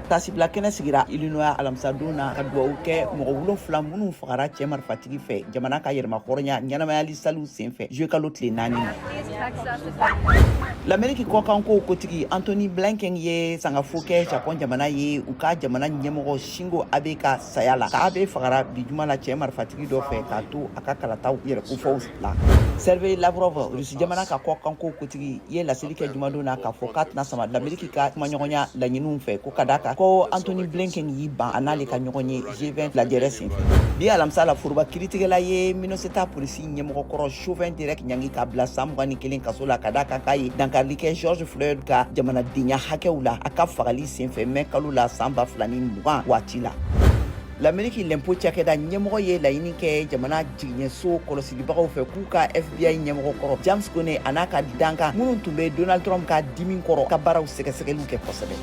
Tasibila kɛnɛ sigira Illinois alamisadon na ka dugawu kɛ mɔgɔ 7 minnu fagara cɛ marifatigi fɛ jamana ka yɛrɛmahɔrɔnya ɲɛnamayali saliw senfɛ juillet kalo tile 4 na. Lameriki kɔkankow kotigi Antony Blinken ye sangafo kɛ Japon jamana ye u ka jamana ɲɛmɔgɔ Shinzo Abe ka saya la. Ka Abe fagara bi juma la cɛ marifatigi dɔ fɛ k'a to a ka kalataw yɛrɛkofɔw la. Sergei Lavrov, Rusi jamana ka kɔkankow kotigi, ye laseli kɛ jumadon na k'a fɔ k'a tɛna sama Lameriki ka kumaɲɔgɔnya laɲiniw fɛ, ko ka d'a kan ko Antony Blinken y'i ban a n'ale ka ɲɔgɔn ye G20 lajɛrɛ senfɛ. Bi alamisa la, foroba kiritigɛla ye Minnesota polisi ɲɛmɔgɔ kɔrɔ Chauvin Derek ɲangi k'a bila san 21 kaso la, ka d'a kan k'a ye dankarili kɛ George Floyd ka jamanadenya hakɛw la a ka fagali senfɛ mɛ kalo la san 2020 waati la. Lameriki lɛnpo cakɛda ɲɛmɔgɔ ye laɲini kɛ jamana jigiɲɛso kɔlɔsilibagaw fɛ k'u ka FBI ɲɛmɔgɔ kɔrɔ James Comey a n'a ka dankan minnu tun bɛ Donald Trump ka dimi kɔrɔ ka baaraw sɛgɛsɛgɛliw kɛ kosɛbɛ.